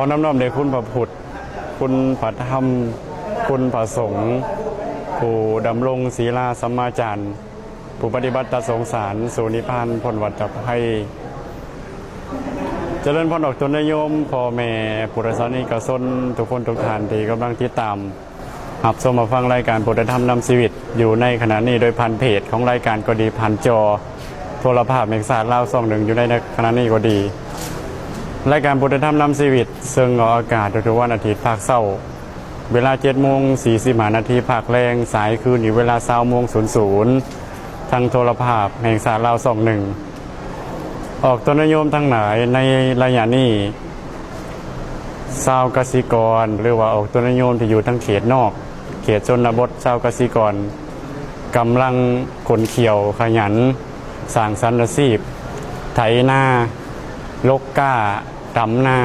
ຂໍນອບນ້ອມແດ່ຄຸນພະພຸດ, ຄຸນພະທຳ, ຄຸນພະສົງ, ຜູ້ດຳລົງສີລາສຳມາຈານ, ຜູ້ປະຕິບັດຕັດສົງສານສູ່ນິບພານພົ້ນວັດຈະໄພ. ຈະເລີນພອນອອກຕົນຍາດໂຍມ, ພໍ່ແມ່, ພຸດທະສາສະນິກະຊົນທຸກຄົນທຸກທ່ານທີ່ກຳລັງຕິດຕາມ ຮັບຊົມຮັບຟັງລາຍການພຸດທະທຳນຳຊີວິດຢູ່ໃນຂະນະນີ້ ໂດຍຜ່ານເພຈຂອງລາຍການກໍດີ, ຜ່ານຈໍໂທລະພາບແຫ່ງຊາດລາວຊ່ອງໜຶ່ງຢູ່ໃນຂະນະນີ້ກໍດີ. ລາຍການພຸດທະທຳນຳຊີວິດ ເຊິ່ງອອກອາກາດທຸກໆວັນອາທິດພາກເຊົ້າ ເວລາເຈັດໂມງສີ່ສິບຫ້ານາທີ, ພາກແລງສາຍຄືນຢູ່ເວລາຊາວໂມງສູນສູນ ທາງໂທລະພາບແຫ່ງຊາດລາວຊ່ອງໜຶ່ງ. ອອກຕົນຍາດໂຍມທັງຫຼາຍ, ໃນໄລຍະນີ້ ຊາວກະສິກອນ ຫຼືວ່າອອກຕົນຍາດໂຍມທີ່ຢູ່ທາງເຂດນອກ, ເຂດຊົນນະບົດ, ຊາວກະສິກອນກຳລັງຂົນຂຽວຂະຫຍັນ ສ້າງສັນອາຊີບ, ໄຖນາ, ຫຼົກກ້າ, ດຳນາ.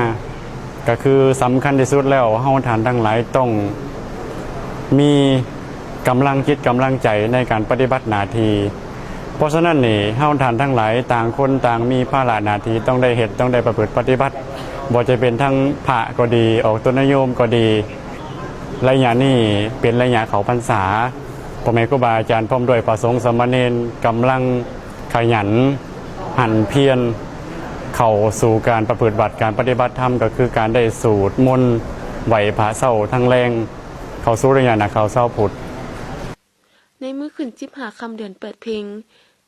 ກະຄືສຳຄັນທີ່ສຸດແລ້ວ, ເຮົາທ່ານທັງຫຼາຍຕ້ອງມີກຳລັງຈິດກຳລັງໃຈໃນການປະຕິບັດໜ້າທີ່. ເພາະສະນັ້ນນີ້, ເຮົາທ່ານທັງຫຼາຍຕ່າງຄົນຕ່າງມີພາລະໜ້າທີ່ຕ້ອງໄດ້ເຮັດ, ຕ້ອງໄດ້ປະພຶດປະຕິບັດ, ບໍ່ຈະເປັນທັງພະກໍດີ, ອອກຕົນຍາດໂຍມກໍດີ. ໄລຍະນີ້ເປັນໄລຍະເຂົ້າພັນສາ, ພໍ່ແມ່ຄູບາອາຈານພ້ອມດ້ວຍພະສົງສາມະເນນກຳລັງຂະຫຍັນ ຫັນພຽນເຂົ້າສູ່ການປະພຶດວັດ, ການປະຕິບັດທຳ ກໍຄືການໄດ້ສູດມົນ, ໄຫວ້ພະເຊົ້າທັງແລງ, ເຂົ້າສູ່ໄລຍະນະເຂົ້າຊາວພຸດ. ໃນມື້ຂຶ້ນສິບຫ້າຄ່ຳເດືອນແປດເພັງ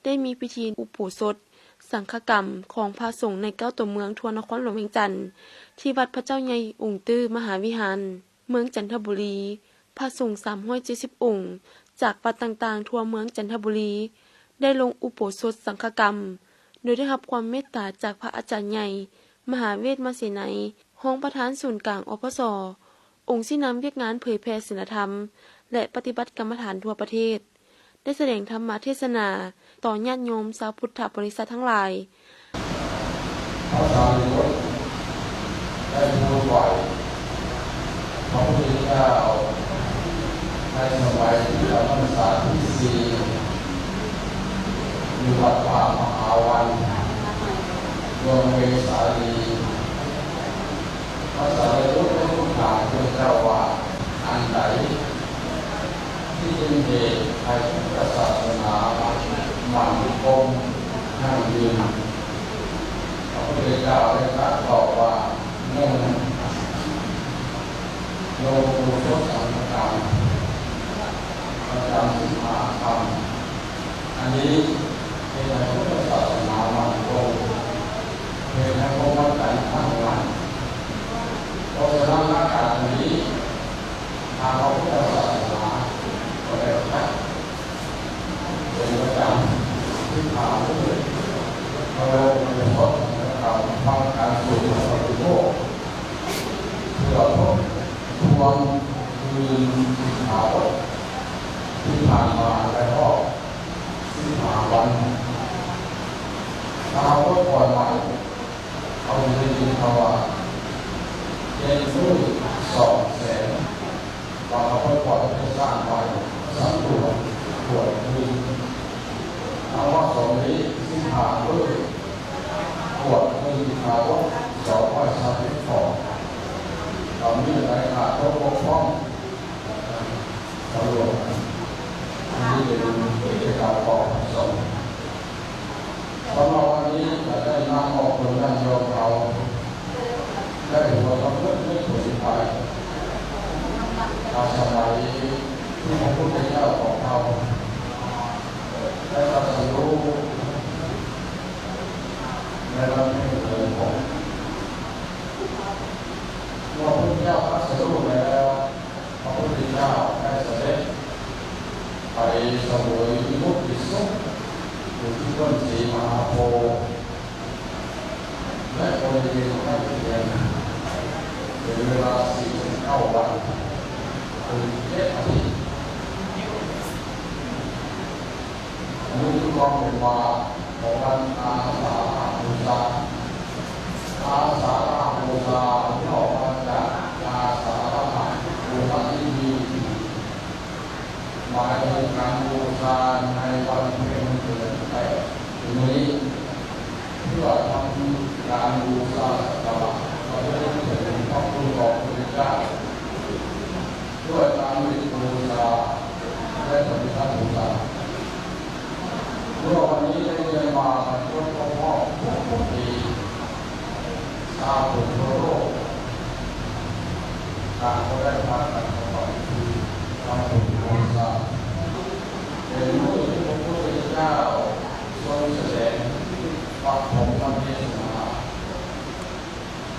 ໄດ້ມີພິທີອຸໂບສົດສັງຄະກຳຂອງພະສົງໃນເກົ້າຕົວເມືອງທົ່ວນະຄອນຫຼວງວຽງຈັນ ທີ່ວັດພະເຈົ້າໃຫຍ່ອົງຕື້ມະຫາວິຫານ ເມືອງຈັນທະບູລີ. ພະສົງສາມຮ້ອຍເຈັດສິບອົງ ຈາກວັດຕ່າງໆທົ່ວເມືອງຈັນທະບູລີ ໄດ້ລົງອຸໂບສົດສັງຄະກຳ ໂດຍໄດ້ຮັບຄວາມເມດຕາຈາກພະອາຈານໃຫຍ່ ມະຫາເວດມະເສໄນ ຮອງປະທານສູນກາງ ອພສ, ອົງຊີ້ນຳວຽກງານເຜີຍແຜ່ສິນລະທຳ ແລະ ປະຕິບັດກຳມະຖານທົ່ວປະເທດ, ໄດ້ສະແດງທຳມະເທດສະໜາຕໍ່ຍາດໂຍມຊາວພຸດທະບໍລິສັດທັງຫຼາຍ. ພະສາລີບຸດໄດ້ທູດໄຫວ້ພະພຸດທະເຈົ້າໃນສະໄໝທີ່ຈຳພັນສາທີສີ່ ຢູ່ວັດປ່າມະຫາວັນ ເມືອງເວສາລີ. ພະສາລີບຸດໄດ້ທູດຖາມພະພຸດທະເຈົ້າວ່າ ອັນໃດທີ່ເປັນເຫດໃຫ້ພຸດທະສາສະໜາໝັ້ນຄົງຢັ້ງຢືນ? ພະພຸດທະເຈົ້າໄດ້ຕລັດຕອບວ່າ ໜຶ່ງ ລົງອຸໂບສົດສັງຄະກຳປະຈຳສິບຫ້າຄ່ຳ. ອັນນີ້ເຮັດໃຫ້ພຸດທະສາສະໜາໝັ້ນຄົງ, ເຮັດໃຫ້ຄົນວຽງຈັນຕັ້ງໝັ້ນ. ເພາະສະນັ້ນ ຫຼັກການອັນນີ້ ທາງພະພຸດທະສາສະໜາກໍໄດ້ຈັດເປັນປະຈຳສິບຫ້າມື້ ເພື່ອລົງອຸໂບສົດສັງຄະກຳ ຟັງການສູດປະຕິໂມກ ເພື່ອທົບທວນຄືນສິກຂາບົດທີ່ຜ່ານມາ ແລະ ຮອບສິບຫ້າວັນ. ຖ້າເຮົາປົດປ່ອຍໃໝ່ ເຮົາຈະໄດ້ຍິນຄຳວ່າ ເຈັດມື້ສອງແສນ, ວ່າເຮົາໄປປ່ອຍໄປສ້າງໄວ້ ສຳຫຼວດກວດຄືນ. ເຮົາມາສອງນີ້ ສິບຫ້າມື້ ກວດຄືນສິກຂາບົດສອງຮ້ອຍຊາວເຈັດຂໍ້, ກໍມີຫຼາຍຂາດຕົກບົກຜ່ອງ ສຳຫຼວດ. ອັນນີ້ເປັນກິດຈະກຳຂອງພະສົງ. ສຳລັບວັນນີ້ກໍໄດ້ນຳອອກຕົນຍາດໂຍມເຮົາ ໄດ້ຫົວທຳເລື່ອງນຶກເຖິງໄປ ອາສະໄໝທີ່ພະພຸດທະເຈົ້າຂອງເຮົາໄດ້ຕັດສະຮູ້ໃນວັນເພັງເດືອນຫົກ. ເມື່ອພະພຸດທະເຈົ້າຕັດສະຮູ້ແລ້ວ, ພະພຸດທະເຈົ້າໄດ້ສະເດັດໄປສະເຫວີຍວິມຸດຕິສຸກ ຢູ່ທີ່ຕົ້ນສີມະຫາໂພ ແລະ ບໍລິເວນໃກ້ຄຽງ ເປັນເວລາສີ່ສິບເກົ້າວັນ ຄືເຈັດອາທິດ. ອັນນີ້ຄືຄວາມເປັນມາຂອງວັນອາສາລະຫະບູຊາ. ອາສາລະຫະບູຊາ ຫຍໍ້ມາຈາກອາສາລະຫະບູຊາທີ່ດີ ໝາຍເຖິງການບູຊາໃນວັນເພັງເດືອນແປດ ປີນີ້ ເພື່ອທຳການບູຊາສັກກາລະ ລະລຶກເຖິງພະ ດ້ວຍການບວດບູຊາ ແລະ ປະຕິບັດບູຊາ. ເມື່ອວັນນີ້ໄດ້ເລື່ອນມາ ໃນວັນຄົບຮອບຫົກສິບປີ ຊາວພຸດທົ່ວໂລກ ຕ່າງກໍໄດ້ພາກັນເຂົ້າໄປທຳບຸນບູຊາ ເປັນມື້ທີ່ພະພຸດທະເຈົ້າຊົງສະແດງປະຖົມມະເທດສະນາ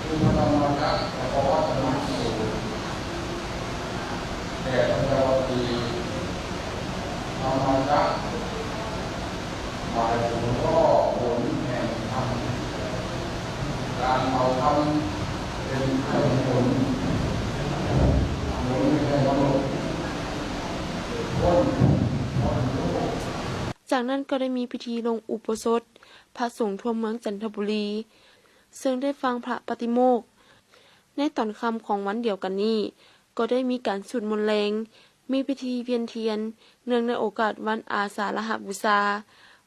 ຄືພະທຳມະຈັກກະປະວັດຕະນະສູດ ແກ່ປັນຍາວັດຕີ ທຳມະຈັກໝາຍເຖິງລໍ້ໝູນແຫ່ງທຳ, ການເອົາທຳເປັນເຄື່ອງໝູນ, ໝູນໃຫ້ມະນຸດພົ້ນທຸກພົ້ນໂລກ. ຈາກນັ້ນກໍໄດ້ມີພິທີລົງອຸໂບສົດພະສົງທົ່ວເມືອງຈັນທະບູລີ ເຊິ່ງໄດ້ຟັງພະປາຕິໂມກ. ໃນຕອນຄ່ຳຂອງວັນດຽວກັນນີ້ ກໍໄດ້ມີການສູດມົນແລງ, ມີພິທີວຽນທຽນ ເນື່ອງໃນໂອກາດວັນອາສາລະຫະບູຊາ,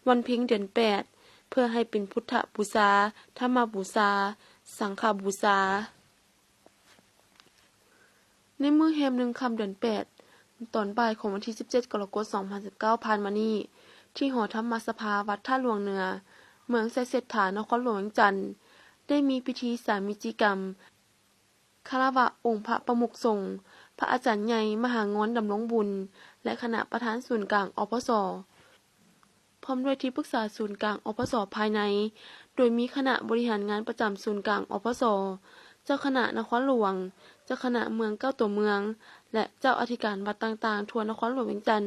ວັນເພັງເດືອນແປດ ເພື່ອໃຫ້ເປັນພຸດທະບູຊາ, ທຳມະບູຊາ, ສັງຄະບູຊາ. ໃນມື້ແຮມໜຶ່ງຄ່ຳເດືອນແປດ ຕອນບ່າຍຂອງວັນທີສິບເຈັດ ກໍລະກົດ ສອງພັນສິບເກົ້າ ຜ່ານມານີ້ ທີ່ຫໍທຳມະສະພາວັດທ່າຫຼວງເໜືອ ເມືອງໄຊເສດຖາ ນະຄອນຫຼວງວຽງຈັນ ໄດ້ມີພິທີສາມີຈິກຳ ຄາລະວະອົງພະປະມຸກສົງ, ພະອາຈານໃຫຍ່ ມະຫາງອນ ດຳລົງບຸນ ແລະ ຄະນະປະທານສູນກາງ ອພສ ພ້ອມດ້ວຍທີ່ປຶກສາສູນກາງ ອພສ ພາຍໃນ, ໂດຍມີຄະນະບໍລິຫານງານປະຈຳສູນກາງ ອພສ, ເຈົ້າຄະນະນະຄອນຫຼວງ, ເຈົ້າຄະນະເມືອງເກົ້າຕົວເມືອງ ແລະ ເຈົ້າອະທິການວັດຕ່າງໆທົ່ວນະຄອນຫຼວງວຽງຈັນ.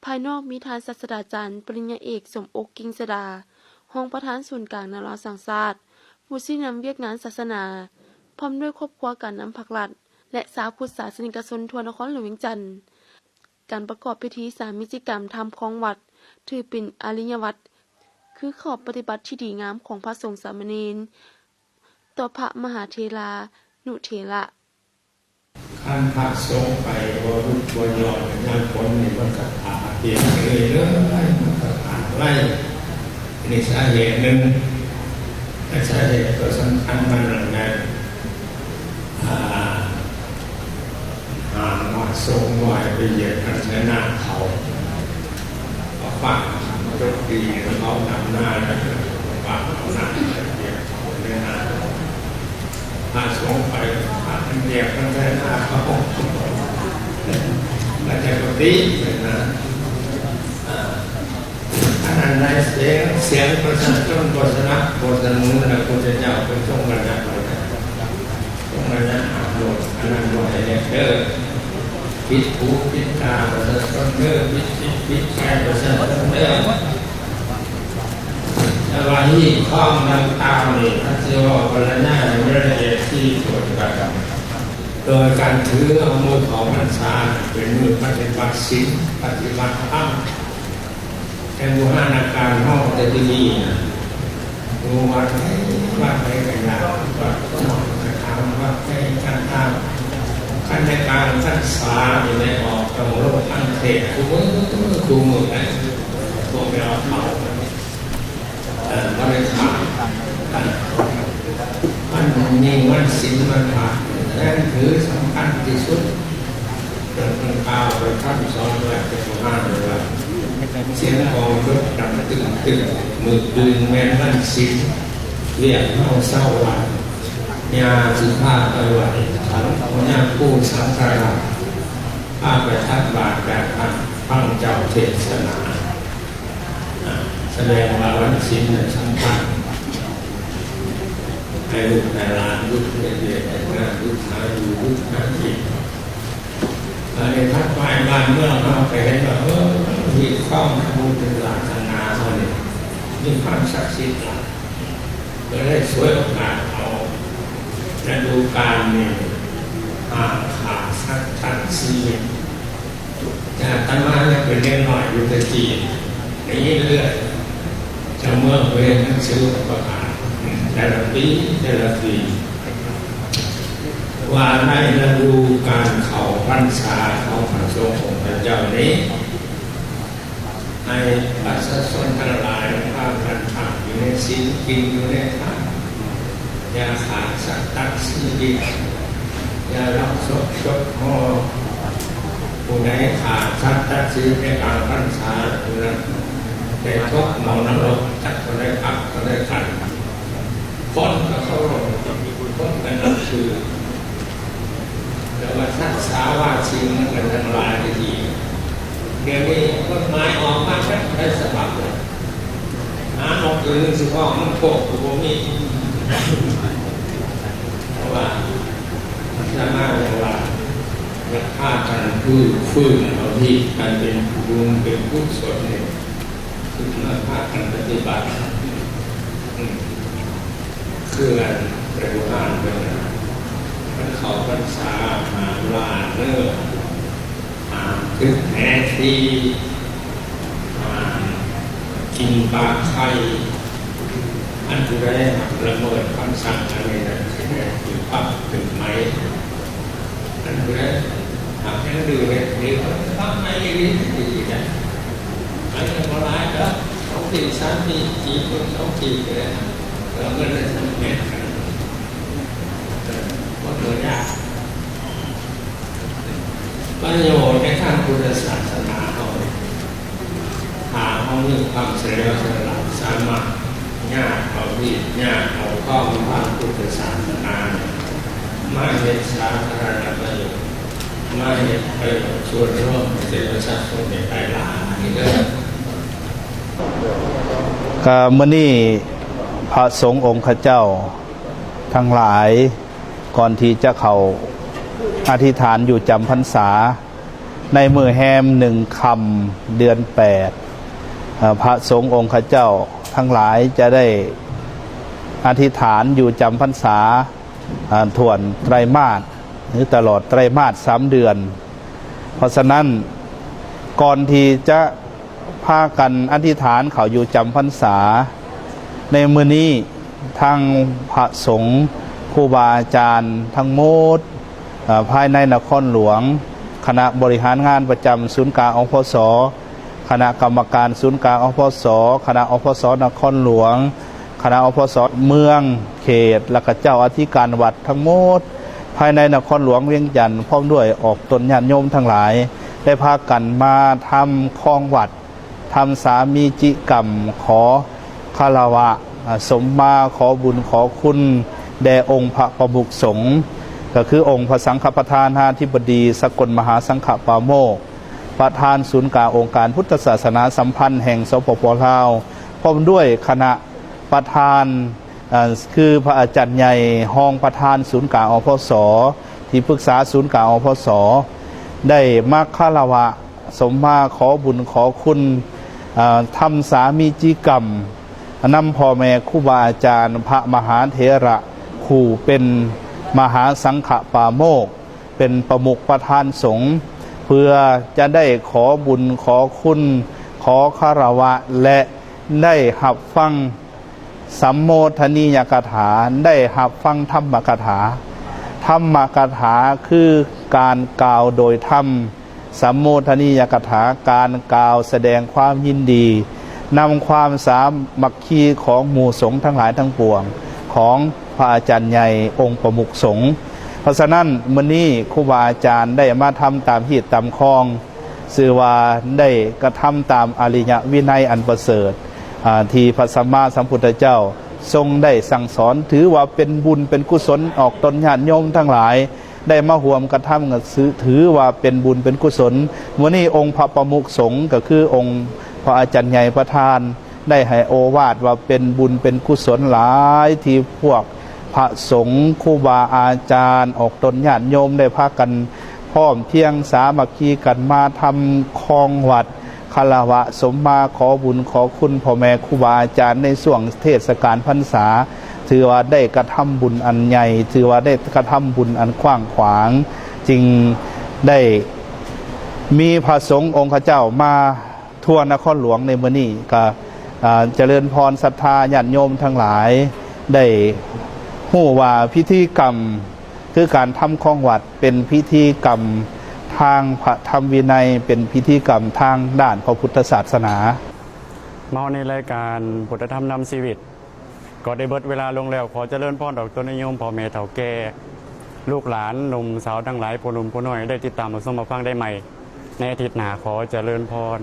ພາຍນອກມີທ່ານສາດສະດາຈານ ປະລິນຍາເອກ ສົມອົກ ກິ່ງສະດາ, ຮອງປະທານສູນກາງແນວລາວສ້າງຊາດ, ຜູ້ຊີ້ນຳວຽກງານສາສະໜາ, ພ້ອມດ້ວຍຄອບຄົວການນຳພັກລັດ ແລະ ຊາວພຸດສາສະນິກະຊົນທົ່ວນະຄອນຫຼວງວຽງຈັນ. ການປະກອບພິທີສາມີຈິກຳທຳຄອງວັດ ຖືເປັນອະລິຍະວັດ ຄືຂໍ້ປະຕິບັດທີ່ດີງາມຂອງພະສົງສາມະເນນ ຕໍ່ພະມະຫາເຖລານຸເຖລະ. ຄັນພະສົງໄປບໍ່ຫຼຸດບໍ່ຢ່ອນ ຍາມຝົນນີ້ມັນກໍອາບເອງເອີຍເອີຍ ມັນກໍອາບໄຫຼ. ອັນນີ້ສາເຫດໜຶ່ງ ແລະ ສາເຫດຕົວສຳຄັນມັນນັ້ນແມ່ນ ອ່າ ຫ້າມພະສົງບໍ່ໃຫ້ໄປຢຽບຄັນໄຖນາເຂົາ. ເພາະວ່າມັນຈົບປີເຂົາດຳນາແລ້ວ ວ່າເອົານ້ຳໄປຢຽບເຂົາໃນນາ. ພະສົງໄປ ພະມັນຢຽບຄັນໄຖນາເຂົາ ແລ້ວຈະປະຕິນະ. ອ່າ ອັນນັ້ນໄດ້ສຽງ ສຽງປະຊາຊົນບໍ່ສະໜັບບໍ່ສະໜູນ ແລ້ວພະພຸດທະເຈົ້າເພິ່ນຊົງບັນຍັດໄວ້ ຊົງບັນຍັດຫ້າມໂລດ ອັນນັ້ນບໍ່ໃຫ້ເຮັດເດີ. ປິດຫູປິດຕາປະຊາຊົນເດີ ປິດຈິດປິດໃຈປະຊາຊົນເດີ. ແຕ່ວ່າຮີດຄອງດັ່ງກ່າວນີ້ ຖ້າຊິເວົ້າບັນລະຍາຍໃຫ້ລະອຽດຖີ່ຖ້ວນກັນ ໂດຍການຖືເອົາມື້ເຂົ້າພັນສາເປັນມື້ປະຕິບັດສິນ ປະຕິບັດທຳ. ແຕ່ບູຮານນະການເຮົາແຕ່ກີ້ນີ້ນະ ຢູ່ວັດໃດ ວັດໃດກໍຕາມ ວັດນ້ອຍກໍຕາມ ວັດໃຫຍ່ກໍຕາມ ຄັນໃນການພັນສານີ້ໄດ້ອອກ ຕ້ອງລົງທາງເທດຄູ່ມື້ ຄູ່ມື້ນະ ພວກແມ່ອອກເຂົ້າ ເອີ ບໍ່ໄດ້ຂາດ. ເອີ ວັນນີ້ວັນສິນວັນພະ ແມ່ນຖືສຳຄັນທີ່ສຸດ. ເພິ່ນກ່າວໄປຄຳສອນລາຊະກຸມານວ່າ ສຽງກອງຈົບດັງຕຶ້ງໆ ມື້ອື່ນແມ່ນວັນສິນ ວຽກເຮົາເຊົາລະ ຍ່າຊິພາໄປໄຫວ້ສັງ ພະຍາຄູສັງຄະລາດ ພາໄປຕັກບາດແປດພັນ ຟັງເຈົ້າເທດສະໜາ. ສະແດງວ່າວັນສິນນັ້ນສຳຄັນ ໃຫ້ລູກໃຫ້ຫຼານຢຸດເຮັດວຽກເຮັດງານ ຢຸດຫາຢູ່ ຢຸດຫາກິນ. ບາດນີ້ຖັດໄປບ້ານເມືອງເຮົາກໍເຫັນວ່າ ເອີ ຮີດຄອງທຳບຸນເປັນສາສະໜາເຮົານີ້ມີຄວາມສັກສິດຫຼາຍ ກໍເລີຍສວຍໂອກາດເອົາລະດູການນີ້ ຫ້າມຂ້າສັດຕັດຊີວິດ. ອາດຕະມາຍັງເປັນເດັກນ້ອຍຢູ່ແຕ່ກີ້ ໄດ້ຍິນເລື້ອຍ ເຈົ້າເມືອງເພິ່ນເຮັດໜັງສືປະກາດ ແຕ່ລະປີ ແຕ່ລະປີ ວ່າໃນລະດູການເຂົ້າພັນສາຂອງພະສົງອົງພະເຈົ້ານີ້ ໃຫ້ປະຊາຊົນທັງຫຼາຍພາກັນພັກຢູ່ໃນສິນ ກິນຢູ່ໃນທຳ ຢ່າຂາດສັດຕັດຊີວິດ. ຢ່າລັກສົບສົດຫໍ່ ຜູ້ໃດຂ້າສັດຕັດສີນໃນກາງພັນສາ ຜູ້ນັ້ນໄດ້ຕົກເໝົານະລົກ ຈັກບໍ່ໄດ້ພັກບໍ່ໄດ້ກັນ. ຄົນກໍເຄົາລົບ ຄົນກໍນັບຖື ແຕ່ວ່າສັດສາວາສິ່ງມັນກໍທັງຫຼາຍດີ. ດຽວນີ້ກົດໝາຍອອກມາຈັກໄດ້ສະບັບເລີຍ. ຫານອກອື່ນຊິເວົ້ານຳພວກກໍບໍ່ມີ ເພາະວ່າອາດຕະມາເວົ້າວ່າ ຢາກພາກັນຟື້ນ ຟື້ນເອົາທີ່ການເປັນບຸນເປັນກຸສົນນີ້ ຄືມາພາກັນປະຕິບັດ ອືມ ຄືອັນແຕ່ບູຮານເພິ່ນນະ ມັນເຂົ້າພັນສາຫ້າມລາເດີ ຫ້າມຖືແຫທີ ຫ້າມກິນປາໄຂ່. ອັນຜູ້ໃດລະເມີດຄຳສັ່ງອັນນີ້ນະ ຊິໄດ້ຖືກປັບຖືກໄໝ. ອັນຜູ້ໃດຫາກຍັງດື້ເຮັດ ຖືກປັບໄໝອີ່ຫຼີ ດີໄດ້ ໄໝບໍ່ຫຼາຍດອກ ສອງກີບ ສາມກີບ ກີບໜຶ່ງ ສອງກີບກໍໄດ້ ເອົາເງິນໄດ້ສຳເລັດກັນ ເອີ ບໍ່ເກີດຍາກ. ປະໂຫຍດໃນທາງພຸດທະສາສະໜາເຮົານີ້ ຖ້າເຮົາມີຄວາມສະຫຼຽວສະຫຼາດ ສາມາດຍາດເອົາຮີດຍາດເອົາຄອງທາງພຸດທະສາສະໜາ ມາເຮັດສາທາລະນະປະໂຫຍດ ມາເຮັດປະໂຫຍດສ່ວນລວມໃຫ້ແກ່ປະຊາຊົນໄດ້ຫຼາຍເດີ. ກະມື້ນີ້ພະສົງອົງຄະເຈົ້າທັງຫຼາຍ ກ່ອນທີ່ຈະເຂົ້າອະທິຖານຢູ່ຈຳພັນສາ ໃນມື້ແຮມໜຶ່ງຄ່ຳເດືອນແປດ ເອີ ພະສົງອົງຄະເຈົ້າທັງຫຼາຍຈະໄດ້ອະທິຖານຢູ່ຈຳພັນສາ ເອີ ຖ້ວນໄຕຣມາດ ຫຼື ຕະຫຼອດໄຕຣມາດສາມເດືອນ. ເພາະສະນັ້ນ ກ່ອນທີ່ຈະພາກັນອະທິຖານເຂົ້າຢູ່ຈຳພັນສາໃນມື້ນີ້ ທັງພະສົງ ຄູບາອາຈານທັງໝົດ ເອີ ພາຍໃນນະຄອນຫຼວງ, ຄະນະບໍລິຫານງານປະຈຳສູນກາງ ອພສ, ຄະນະກຳມະການສູນກາງ ອພສ, ຄະນະ ອພສ ນະຄອນຫຼວງ, ຄະນະ ອພສ ເມືອງເຂດ ແລະ ກະເຈົ້າອະທິການວັດທັງໝົດ ພາຍໃນນະຄອນຫຼວງວຽງຈັນ ພ້ອມດ້ວຍອອກຕົນຍາດໂຍມທັງຫຼາຍ ໄດ້ພາກັນມາທຳຄອງວັດ ທຳສາມີຈິກຳ ຂໍຄາລະວະ ສົມມາຂໍບຸນຂໍຄຸນແດ່ອົງພະປະມຸກສົງ ກໍຄືອົງພະສັງຄະປະທານາທິບໍດີ ສະກົນມະຫາສັງຄະປາໂມກ ປະທານສູນກາງອົງການພຸດທະສາສະໜາສຳພັນແຫ່ງ ສປປ ລາວ ພ້ອມດ້ວຍຄະນະປະທານ ເອີ ຄືພະອາຈານໃຫຍ່ ຮອງປະທານສູນກາງ ອພສ ທີ່ປຶກສາສູນກາງ ອພສ ໄດ້ມາຄາລະວະ ສົມມາຂໍບຸນຂໍຄຸນ ເອີ ທຳສາມີຈິກຳ ນຳພໍ່ແມ່ຄູບາອາຈານ ພະມະຫາເຖລະ ຜູ້ເປັນມະຫາສັງຄະປາໂມກ ເປັນປະມຸກປະທານສົງ ເພື່ອຈະໄດ້ຂໍບຸນຂໍຄຸນ ຂໍຄາລະວະ ແລະ ໄດ້ຮັບຟັງ ສຳໂມທະນີຍະກະຖາ ໄດ້ຮັບຟັງທຳມະກະຖາ. ທຳມະກະຖາຄືການກ່າວໂດຍທຳ, ສຳໂມທະນີຍະກະຖາ ການກ່າວສະແດງຄວາມຍິນດີ ນຳຄວາມສາມັກຄີຂອງໝູ່ສົງທັງຫຼາຍທັງປວງ ຂອງພະອາຈານໃຫຍ່ອົງປະມຸກສົງ. ເພາະສະນັ້ນ ມື້ນີ້ຄູບາອາຈານໄດ້ມາທຳຕາມຮີດຕາມຄອງ ຊື່ວ່າໄດ້ກະທຳຕາມອະລິຍະວິໄນອັນປະເສີດ ອາ ທີ່ພະສຳມາສຳພຸດທະເຈົ້າຊົງໄດ້ສັ່ງສອນ, ຖືວ່າເປັນບຸນເປັນກຸສົນ ອອກຕົນຍາດໂຍມທັງຫຼາຍໄດ້ມາຮ່ວມກະທຳ ກໍຖືວ່າເປັນບຸນເປັນກຸສົນ. ມື້ນີ້ອົງພະປະມຸກສົງ ກໍຄືອົງພະອາຈານໃຫຍ່ປະທານ ໄດ້ໃຫ້ໂອວາດວ່າເປັນບຸນເປັນກຸສົນຫຼາຍ ທີ່ພວກພະສົງ ຄູບາອາຈານ ອອກຕົນຍາດໂຍມ ໄດ້ພາກັນພ້ອມພຽງສາມັກຄີກັນມາທຳຄອງວັດ ຄາລະວະສົມມາຂໍບຸນຂໍຄຸນພໍ່ແມ່ຄູບາອາຈານໃນຊ່ວງເທດສະການພັນສາ, ຖືວ່າໄດ້ກະທຳບຸນອັນໃຫຍ່, ຖືວ່າໄດ້ກະທຳບຸນອັນກວ້າງຂວາງ, ຈຶ່ງໄດ້ມີພະສົງອົງຄະເຈົ້າມາ ທົ່ວນະຄອນຫຼວງໃນມື້ນີ້ ກໍ ເອີ ຈະເລີນພອນສັດທາຍາດໂຍມທັງຫຼາຍ ໄດ້ຮູ້ວ່າພິທີກຳ ຄືການທຳຄອງວັດ ເປັນພິທີກຳທາງພະທຳວິໄນ, ເປັນພິທີກຳທາງດ້ານພະພຸດທະສາສະໜາ. ມາຮອດໃນລາຍການພຸດທະທຳນຳຊີວິດ ກໍໄດ້ເບິດເວລາລົງແລ້ວ. ຂໍຈະເລີນພອນອອກຕົນຍາດໂຍມ ພໍ່ແມ່ເຖົ້າແກ່ ລູກຫຼານໜຸ່ມສາວທັງຫຼາຍ ຜູ້ໜຸ່ມຜູ້ນ້ອຍ ໄດ້ຕິດຕາມຮັບຊົມຮັບຟັງໄດ້ໃໝ່ໃນອາທິດໜ້າ. ຂໍຈະເລີນພອນ.